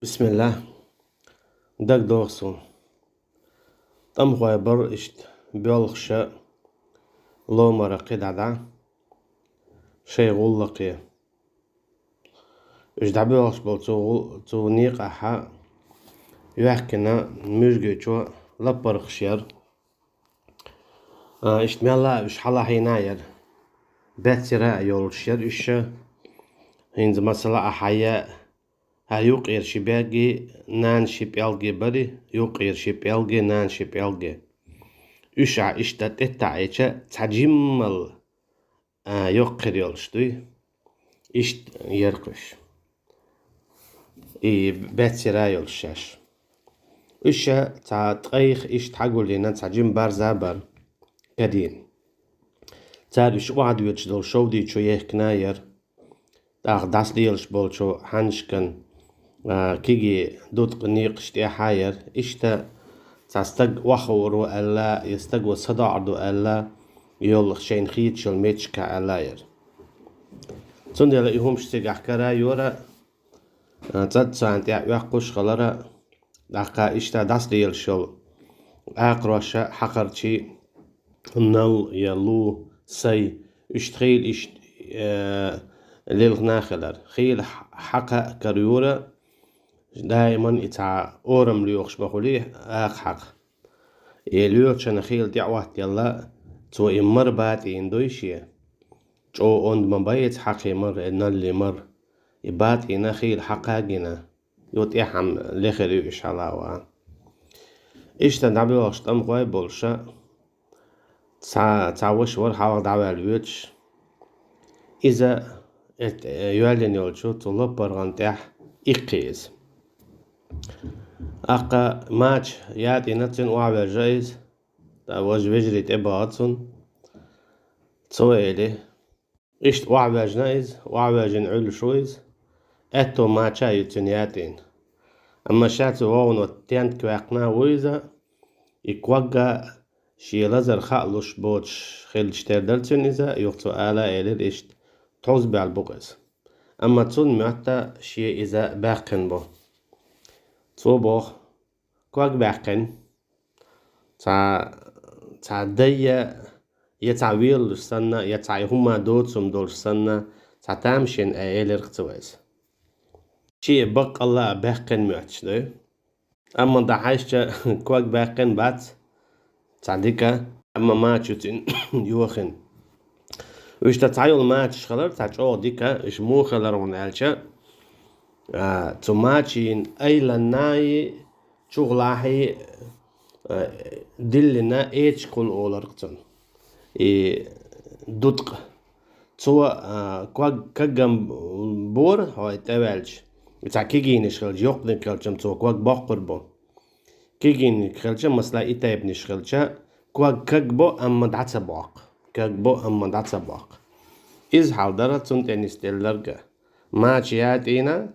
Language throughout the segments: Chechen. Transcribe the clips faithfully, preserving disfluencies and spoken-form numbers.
Бисмиллах. Дагадоху суна. ТӀамхой бар иштта боьлхуша ломара кхидӀа дӀа шайн гӀуллакхе. Уьш дӀабоьлхуш болу цу гӀу-, цу некъахь йоьхкина муьжгичо лаппаргӀаш яра. А, иштта мелла а уьш хьалахьийна яра. Баьццара а йолуш яра уьш. ХӀинца масала а хьая, хӀара юккъера ши бӀелги, нана ши пӀелги бара, юккъера ши пӀелги, нана ши пӀелги. Уьш а иштта тӀеттаӀийча, цхьа жиммал, а, йоккха хир йолуш дуй. Иштта яра уьш. И баьццара йолуш шаьш. Уьш цхьа ткъайх иштта хьагулйина цхьа жима барза бара кадийна. Цара уьш охьадоьдуш долу шовдичо ехкина яра. ТӀаккха дӀасалелаш болчу хьаннашкан, а, кегий дуткъа некъаш тӀехьа яра. Иштта цхьа стаг охьахуур ву аьлла, я стага садоӀур ду аьлла, йолу шайна хеташ йолу меттигашкахь аьлла яра. Цундела и хӀумаш цигахь кара йора, а, цӀа царна тӀехь оьккхуш хилара, тӀаккха иштта дӀасалелаш йолу акхарошша хьакхарчий, нал я лу, сай, уьш тхийла иштта, э, лилхина хилар. Хийла хьакха а карайора, даиман и цхьа орам лоьхуш ма хуьлий, акха хьакха. И лоьхучунна хийла тӀе а оттаелла, цо и мара батӀийна дуй шен. ЧӀогӀа онда ма бай иза хьакхий мара, и налли мара. И батӀийна хийла хьакха а гина. Ю тӀехьа-м лехира ю уьш хьала а ван. Иштта дӀабоьлхуш тӀамхой болуша, цхьа, цхьа ваша вара хьалха дӀаваьлла воьдуш. Иза эт-, э, йоьллина йолчу цу лаппаргӀан тӀехь иккхи иза. Аккха мача ятӀийна цуьнан охьаваьжна иза, ткъа важа вежарий тӀе баха цунна. Цо эли, иштта охьаваьжна иза, охьаваьжна Ӏуьллуш ву иза, аьтту мача а ю цуьнан ятӀийна. Амма ша цу вогӀуно тентка ваьккхина ву иза, и когга шен лазар хаалуш боцуш хилча тера дара цуьнан иза, юха цо ала а элира иштта, тхьовза баьлла бу-кх иза. Амма цунна моьтту шен иза баьккхина бу. Цо боху, ког баьккхина. Цхьа, цхьа дай я, я цхьа велалуш санна, я цхьа и хӀума доцу хӀума долуш санна, цхьа тамашийна а элира-кх цо иза. Шен баккъалла а баьккхина моьттуш ду. Амма дӀахьаьжча, ког баьккхина бац, цхьа дика, амма мача ю цуьнан йохийна. Уьш дан цхьа йолу мачаш хилар, цхьа чӀогӀа дика, уьш муха хилар хьуна аьлча, а, цу мачийн айланнаи, чухлахьи, а, диллина эчиг хула олар-кх цунна. И дуткъа. Цо, а, ког каггам бора, хьо и тӀеваьлча, и цхьа кегийнаш хилча, йоккханиг хилча-м цо ког боккхур бу. Кегийниг хилча, масала, и тайпанаш хилча, ког каг бо, амма дӀа ца боккху. Каг бо, амма дӀа ца боккху. Иза хьал дара цунна тӀе нисделларг а. Мача ятӀийна,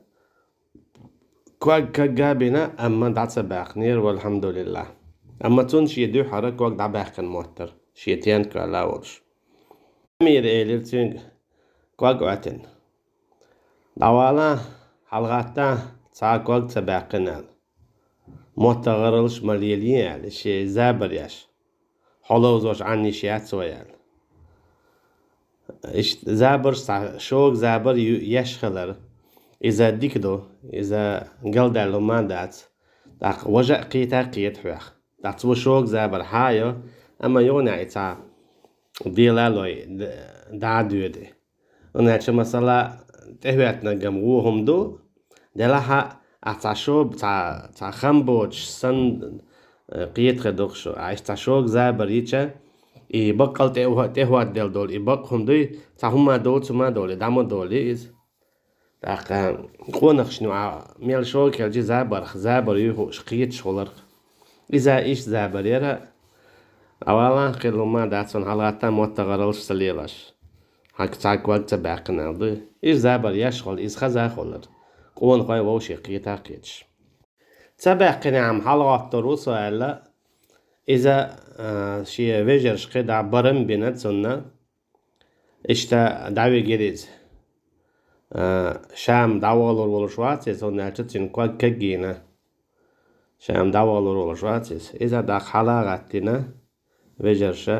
ког каг а бина, амма дӀа ца баьккхинера, валхьамдулиллахӀ. Амма цунна шен дуьххьара ког дӀабаьккхина моттара, шен тентка ваьлла а волуш. Амира элира цуьнга, ког Ӏоьттина: «ДӀавала, хьалагӀатта, цхьа а ког ца баьккхина», — аьлла. «МоттагӀараллаш ма лелийла», — аьлла, шен забар еш. «Хьо ловзош Ӏанниш яц вай», — аьлла. Иштта забарш цхьа шога забар ю-, еш хилар. Иза дика ду, иза галдаьлла хӀума дац. ТӀаккха важа а кхета а кхета хьох. ТӀаккха цо шога забар хьа а йо, амма юханехь и цхьа дела а лой, д-, дӀа а доьду. ХӀунда аьлча, масала, тӀехӀоьттинарг-м вон хӀума ду, делахь а, ахь цхьа шо-, цхьа, цхьа хам боцуш санна, э, кхета хир ду-кх шу. Ахь иштта цхьа шога забар йича, и баккъал тӀе-, тӀехӀоттаделла долу, и бакъ хӀума дуй, цхьа хӀума доцу, хӀума долу, и дӀа ма долу иза. ТӀаккха къонахчун юкъахь мел шога хилча, забарх, забар юй хууш, кхеташ хиларх. Иза иштта забар яра. «ДӀавала, хилла хӀума дац, хьалагӀатта, моттагӀараллаш ца лелаш. Хьан цхьа ког ца баьккхина», — аьлла ду. Иштта забар еш хилла, иза хаза а хилар. Къонахой вовшийн кхета а кхеташ. Ца баьккхинехь-м хьалагӀоттур ву со аьлла, иза, а, шен вежаршка кхидӀа бара-м бина цунна. Иштта дӀавигира иза. а, Шам дӀавалур волуш вац иза, хӀунда аьлча цуьнан ког кегийна. Шам дӀавалур волуш вац иза. Иза дӀаккха хьала а гӀаттина, вежарша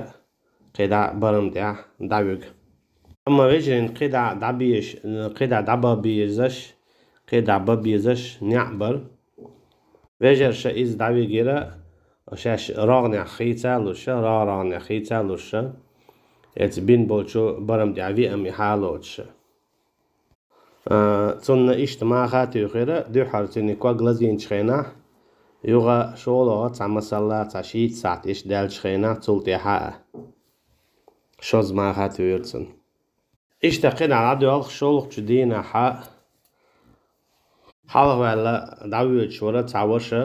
кхидӀа барам тӀехь дӀавуьгу. Амма вежарийн кхидӀа дӀабеш-, кхидӀа дӀабан безаш, кхидӀа бан безаш неӀ бара. Вежарша иза дӀавигира, шаьш рогӀнех хийца а луша, рогӀ-рогӀнех хийца а луша, эца бина болчу барам тӀехь веам и хьалоцуша. А, цунна иштта маха а туьйхира, дуьххьара цуьнан ког лазийначу хенахь, юха шолгӀа цхьа масалла, цхьа шийтта сахьт иштта даьллачу хенахь, цул тӀаьхьа а. Шозза маха а туьйхира цунна. Иштта кхидӀа дӀадоьлхуш шолгӀачу дийнахьа, хьалхаваьлла дӀавоьдуш вара цхьа ваша.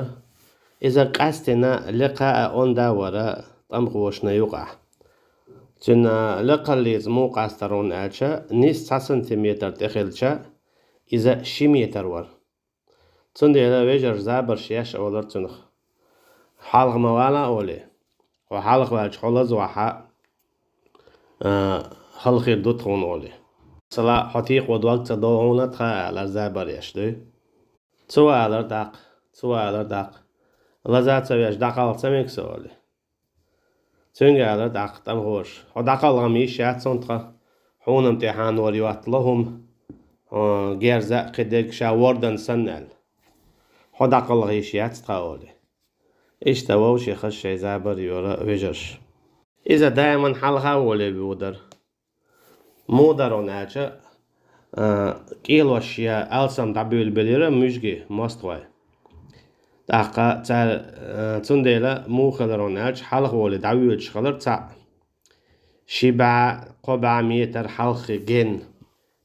Иза къаьстина лекха а онда а вара тӀамхошна юкъахь. Цуьнан лекхаллица муха къастар ву аьлча, нийса цхьа сантиметр тӀехилча, иза ши метр вара. Цундела вежарша забарш еш а олура цунах: «Хьалха ма вала», — олий. «Хьо хьалха ваьлча, хьо лазвахь а, хала хир ду тхуна», — олий. Масала, хьо текхо дог ца до хьуна тхан, алара забар еш дуй. Цо алара тӀаккха, цо алара тӀаккха: «Лаза ца веш, дӀакхалха ца мега со», — олий. Цуьнга алара тӀаккха тӀамхоша: «Хьо дӀакхалха-м йиш яц хьуна тхан, хьуна-м тӀе хьан нора йоттало хӀума, хьо герза а кхидерг ша вордан санна», — аьлла. «Хьо дӀакхалха йиш яц тхан», — олий. Иштта вовшех шайн забар йора вежарш. Иза даиман хьалха а воле вуьгӀу дара. Муха дара аьлча, а, кӀелош я алсам дӀабуьйлабелира муьжги мостагӀой. ТӀаккха цара, а, цундела муха хилар аьлча, хьалха воле дӀавоьдуш хилар цхьаъ. Ши бӀе, кхо бӀе метр хьалххе генна.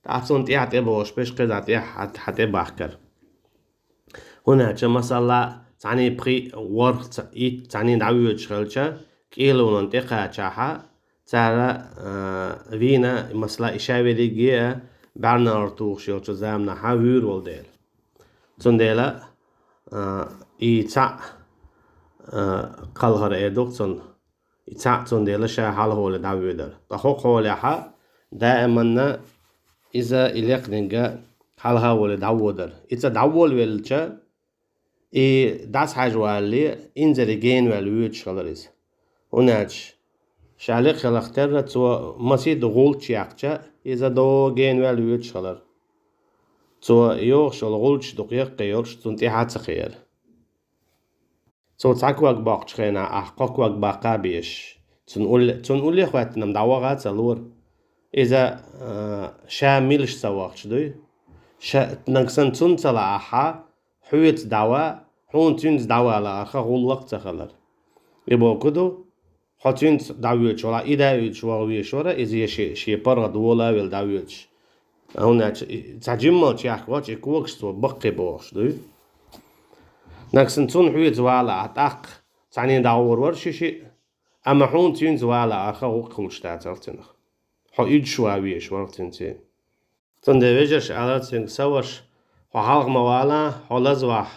ТӀаккха цунна тӀехь тӀебогӀуш берш кхидӀа тӀехь хьа-, хьа тӀебахкар. ХӀунда аьлча, масала, цхьаьний пхиъ, ворхӀ ца-, итт цхьаьний дӀавоьдуш хилча, кӀелонан тӀекхачахьа, цара, а, вийна, масала, и ша верриге а бӀаьрнара тухуш йолчу заманахьа вуьйр волу дела. Цундела, а, и цхьаъ, а, кхалхар эр ду-кх цунна. И цхьаъ цундела ша хьалха воле дӀавоьдура. Ткъа хӀокху хьолехьа даиманна иза и лекханиг хьалха воле дӀаводара. Иза дӀаволавелча, и дӀасахьажа валале, инзаре генаваьлла воьдуш хилар иза. ХӀунда аьлча, ша лекха хиларх терра, цо масийтта гӀулч яьккхича, иза догӀу генаваьлла воьдуш хилар. Цо йогӀуш йолу гӀулчаш дукха яккхий йолуш, цунна тӀаьхьа а ца кхиара. Цо цхьа ког боккхучу хенахь ахь кхо ког баккха а безаш, цунна улле, цунна улле а хӀоьттина-м дӀаваха а ца лора. Иза, а, ша милаш ца вахча дуй? Ша, нагахь санна цунна ца лаахьа, хьоьца дӀаван, хьуна цуьнца дӀавала арха гӀуллакх а ца хилар. И бохург ду, хьо цуьнца дӀавоьдуш вала, и дӀа а уьдуш ваха везаш вара, иза я шен, шен паргӀат вола а велла дӀавоьдуш. ХӀунда аьлча, и, цхьа жиммал чехка волчу и когаш цо баккхий бохуш дуй. Нагахь санна цунна хьоьца вала ахь, тӀаккха цхьаьний дӀагӀур вара ши-шиъ, амма хьуна цуьнца вала арха гӀуллакх хуьлуш дацара цуьнах. Хьо уьдуш ван везаш вара цуьнца. Цундела вежарша аьлла цуьнга: «Сан ваша, хьо хьалха ма вала, хьо лазвахь,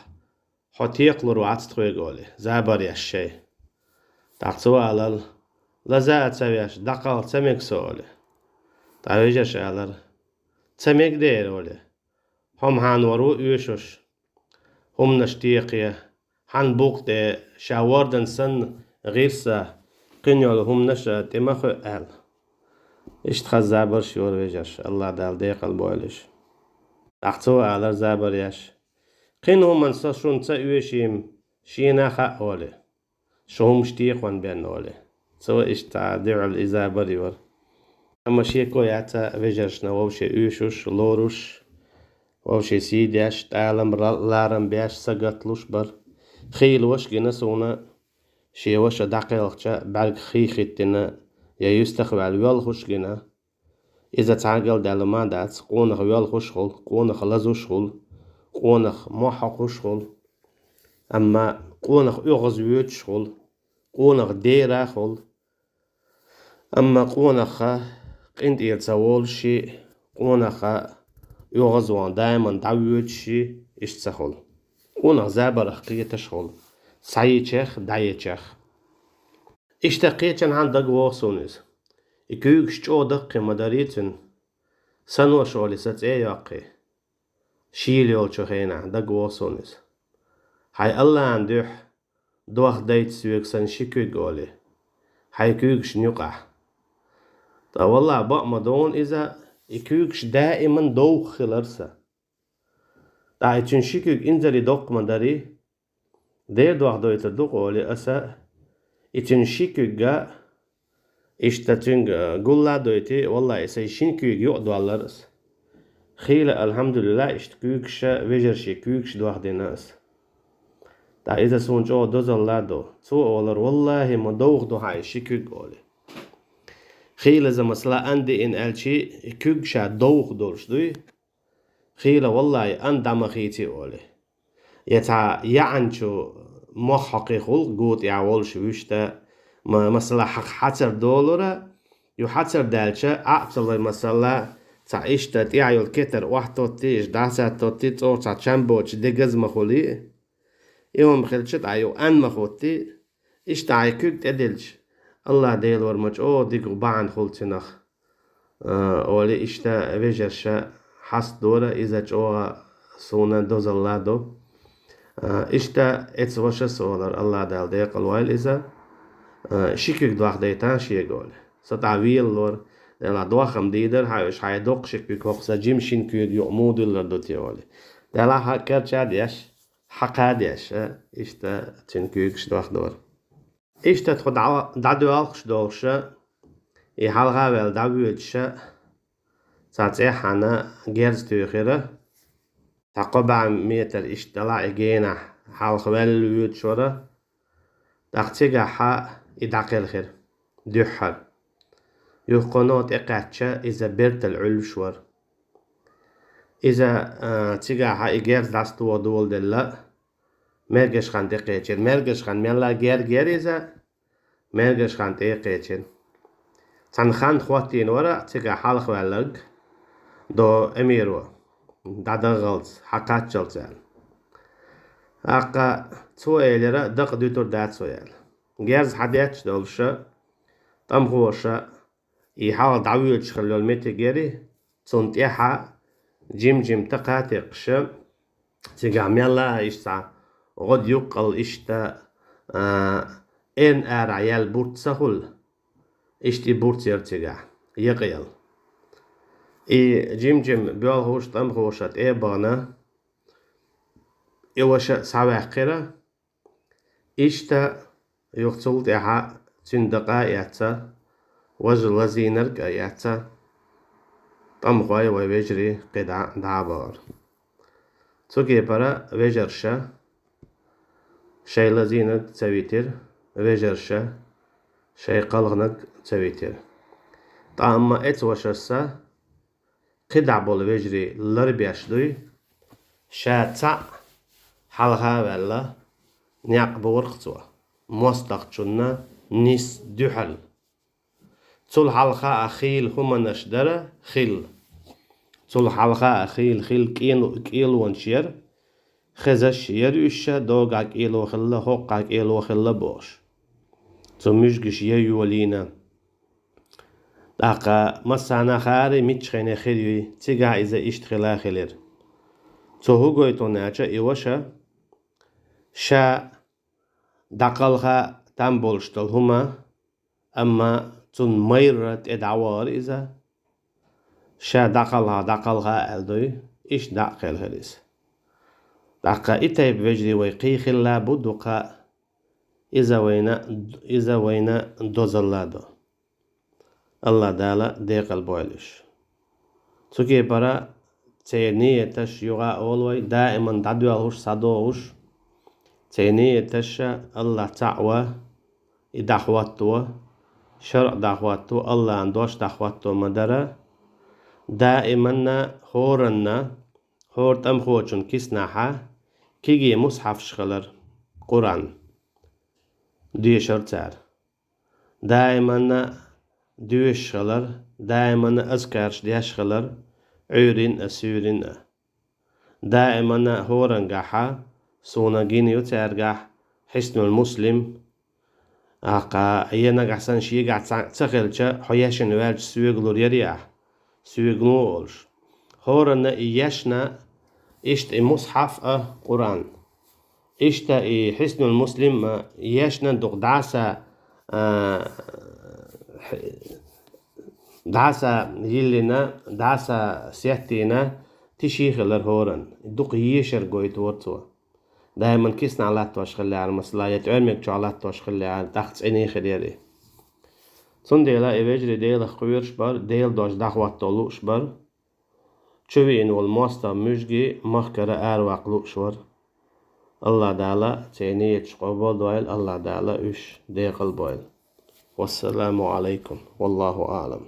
хьо текхалур вац тхоьга», — олий, забар еш шайн. ТӀаккха цо аьлла: «Лаза а ца веш, дӀакхалха ца мега со», — олий. ТӀаккха вежарша аьллера: «Ца мега дера», — олий. «Хьо-м хьан вара ву оьшуш, хӀуманаш текхе, хьан букъа тӀе ша вордан санна гӀирса, кхин йолу хӀуманаш а тӀе ма хоьу», — аьлла. Иштта хаза забарш йора вежарша, АллахӀ Дала декъал бойла уьш. ТӀаккха цо аьллера забар еш: «Кхин хӀуманна со шуна ца оьший-м, шена а хаьа», — олий. «Шу хӀумаш текхонна бен», — олий. Цо иштта дуьхьал и забар йора. Амма шеко яц вежаршна вовше оьшуш, лоруш, вовше сий деш, тӀалам, ла-, ларам беш, сагатлуш бара. Хийла ваша гина суна, шен ваша дӀакхелхча, бӀаьргах хий хӀиттина, я юьстах ваьлла воьлхуш гина. Иза цхьа а галдаьлла ма дац, къонах воьлхуш хуьлу, къонах лазуш хуьлу, къонах мохь хьокхуш хуьлу, амма къонах оьгӀаз воьдуш хуьлу, къонах дера хуьлу, амма къонах къинтӀера ца волуш, къонах оьгӀаз ван даиман дӀавоьдуш, иштта ца хуьлу. Къонах забарах кхеташ хуьлу, схьаечех, дӀаечех. Иштта кхечанхьа дагавогӀу суна иза. И куьйгаш чӀогӀа даккхий ма дарий цуьнан. Санош олий сан цӀе йоккхий. Шийла йолчу хенахь дагавогӀу суна иза. Хьайн Аллахьан дуьхьа дох дайта соьга сан ши куьг олий. Хьайн куьйгашна юкъахь. Ткъа валлахь, бакъ ма ду хьуна иза, и куьйгаш даиман довха хилар сан. ТӀаккха и цуьнан ши куьг инзаре доккха ма дарий, дера дох дойтур ду-кх олий аса, и цуьнан ши куьг а, иштта цуьнга гулла а дойтий, валлахь, и сайн шина куьйга юкъа доллар аса. Хийла, алхьамдулиллахь, иштта куьйгаш а, вежарший куьйгаш а дох дина аса. ТӀаккха иза суна чӀогӀа дозалла а ду. Цо олар, валлахь, ма довха ду хьан и ши куьг олий. Хийла иза масала ан диъна аьлчий, и куьг ша довха долуш дуй. Хийла, валлахь, ан дӀа ма хийций олий. Я цхьа яьӀанчу мох хьокхий хуьлу гу тӀехь волуш вуьшта, ма-, масала, хьакха хьацар долура, ю хьацар даьлча, Ӏа а ца лой, масала, цхьа иштта тӀехь йолу кетар охьатоттий, иштта дӀасаттоттий, цӀогӀа цхьа чам боцуш дегаза ма хуьлий. И хӀума хилча, тӀаккха ю ан ма хӀуттий. Иштта хьайн куьг тӀедиллича, Аллахь Дела вара ма чӀогӀа дика бахьана хуьлу цунах. А, олий иштта вежарша хьаста дора, иза чӀогӀа суна дозалла а ду. А, иштта эцу вашас олар, Аллахь Дала декъала войла иза. А, ши куьг дох дайтахьа шега олий. Сан тӀаккха велалора, Дела дохам дийдар, хьан уьш хьайн доккха ши куьг хӀокху сан жима шина куьйга юкъа муха дуьллур ду те олий. Дела хьан карча а деш, хьакха а деш, а, иштта цуьнан куьйгаш дох дора. Иштта тхо дӀа-, дӀадоьлхуш долуша, и хьалха а ваьлла дӀавоьдуша, цхьа цӀеххьана герз туьйхира, цхьа кхо бӀе метр иштта далахь и генахь хьалха ваьлла воьдуш вара, тӀаккха цигахьа и дӀакхелхира, дуьххьара. Юххуно тӀекхаьчча, иза бертал Ӏуьллуш вара. Иза, а, цигахьа и герз дӀасатоха доладелла, Мергаш хан тӀекхечира. Мергаш хан мелла герга яра иза, Мергаш хан тӀекхечира. Цхьана хан хӀоттийна вара цигахь хьалха ваьлларг, до эмиро, дӀадаххалц, хьакхаччалц аьлла. ТӀаккха цо элира, дакъа дуьтур дац вай аьлла. Герз хьадетташ долуша, тӀамхоша, и хьалха дӀавоьдуш хилла йолу меттиг яри, цунна тӀехьа жим-жим такха а текхаша, цигахь мелла а иштта гӀод юккъал иштта, а, эрна арахь яьлла бурц ца хуьлу, иштта и бурц яра цигахь, екъаяьлла. И жим-жим боьлхуш тӀамхоша тӀе а бахана, и ваша а схьаваьккхира, Иштта юха цул тӀаьхьа цуьнан дакъа а эцна, важа лазийнарг а эцна, тӀамхой вай вежарий кхидӀа дӀа а бахара. Цу кепара вежарша шайн лазийнарг ца витира, вежарша шайн кхалханарг ца витира. Ткъа амма эцу вашас а кхидӀа болу вежарий ларбеш дуй, ша цхьаъ хьалха а ваьлла, некъ бохург цо, мостагӀчунна нис дуьхьал. Цул хьалха а хийла хӀуманаш дара хилла. Цул хьалха а хийла хилла кӀел-, кӀелонаш яра, хезаш яра уьш ша, догахь кӀело хилла, хӀокхахь кӀело хилла бохуш. Цу муьжгаш я йолийна. ТӀаккха массарна хаьара, миччахьа хир юй, цигахь иза иштта хила а хилира. Цо хӀун гойту аьлча, и ваша, ша дӀакхалха там болуш долу хӀума, амма цунна майрра тӀе дӀавахара иза, ша дӀакхалха, дӀакхалха аьлла дуй, иштта дӀа а кхелхира иза. ТӀаккха и тайпа вежарий вай кхин хилла бу дукха, иза вайна, иза вайна дозалла ду. Аллах Дала декъал бойла уьш. Цу кепара церан ниеташ юха а олу вай, даиман дӀадоьлхуш, схьадогӀуш, церан ниеташа Аллах цхьаъ ва, и дӀахӀотто, шарӀ дӀахӀотто, Аллахьан дош дӀахӀотто ма дара, даиманна хӀоранна, хӀора тӀамхочун киснахьа кегий мусхьафаш хилар, Къуръан дешар цара. Даиманна доьшуш хилар, даиманна азкараш деш хилар, Ӏуьйрин а, суьйрин а. Даиманна хӀорангахьа суна гина ю цаьргахь Хьиснул Муслим. Аккха, я нагахь санна шегахь ца, ца хилча, хьо ешина ваьлча соьга лур яри ахь. соьгано олуш. ХӀоранна и ешна, иштта и мусхьаф а, Къуръан. Иштта и Хьиснул Муслим а ешна дукха дӀаса, а, хь-, дӀаса йиллина, дӀаса сеттийна тиший хилар хӀоранна. Дукха ешар гойтавора цо. Даиман киснахь латтош хиллехьара, масала, я тӀоьрмиг чохь латтош хиллехьара, тӀаккха цӀена хир яра и. Цундела и вежарий Делах кхоьруш бара, Делан дош дӀахӀотто лууш бара. Чу веана волу мостагӀа муьжги махкара араваккха лууш вара. АллахӀ Дала церан нияташ къобалдойла, АллахӀ Дала уьш декъалбойла. Вассаламу Ӏалайкум. Валлаху аӀлам.